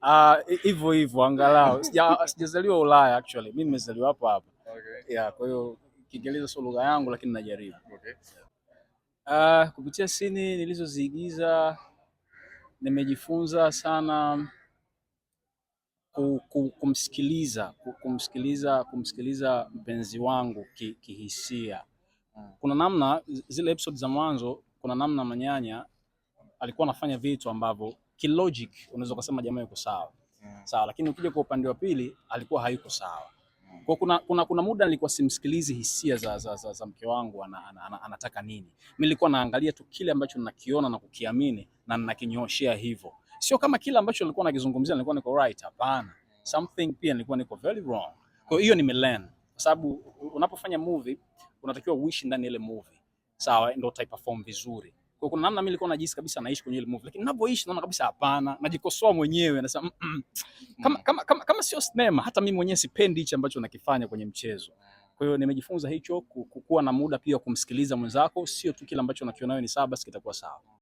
Ah, hivyo hivyo angalau. Sijazaliwa Ulaya actually. Mimi nimezaliwa hapa hapa. Yeah, kwa hiyo Kiingereza sio lugha yangu lakini najaribu. Kupitia scene nilizoziigiza nimejifunza sana kumsikiliza mpenzi wangu kihisia. Kuna namna zile episode za mwanzo, kuna namna Manyanya alikuwa anafanya vitu ambavyo kilogic unaweza kusema jamaa yuko sawa. Sawa, lakini ukija kwa upande wa pili alikuwa hayuko sawa. Kwa kuna muda nilikuwa simsikilizi hisia za mke wangu anataka nini. Mimi nilikuwa naangalia tu kile ambacho ninakiona na kukiamini na ninakinyoshea hivyo. Sio kama kile ambacho nilikuwa nakizungumzia nilikuwa niko right, hapana. Something pia nilikuwa niko very wrong. Kwa hiyo nimelearn kwa sababu unapofanya movie unatakiwa uishi ndani ya ile movie. Sawa, ndio utaiperform vizuri. Kwa kuna namna mimi nilikuwa najihisi kabisa naishi kwenye ile movie, lakini ninapoishi naona kabisa hapana, najikosoa mwenyewe, nasema kama sio sinema, hata mimi mwenyewe sipendi hichi ambacho nakifanya kwenye mchezo. Kwa hiyo nimejifunza hicho, kuwa na muda pia kumsikiliza mwenzako, sio tu kile ambacho unakiona wewe ni sawa basi kitakuwa sawa.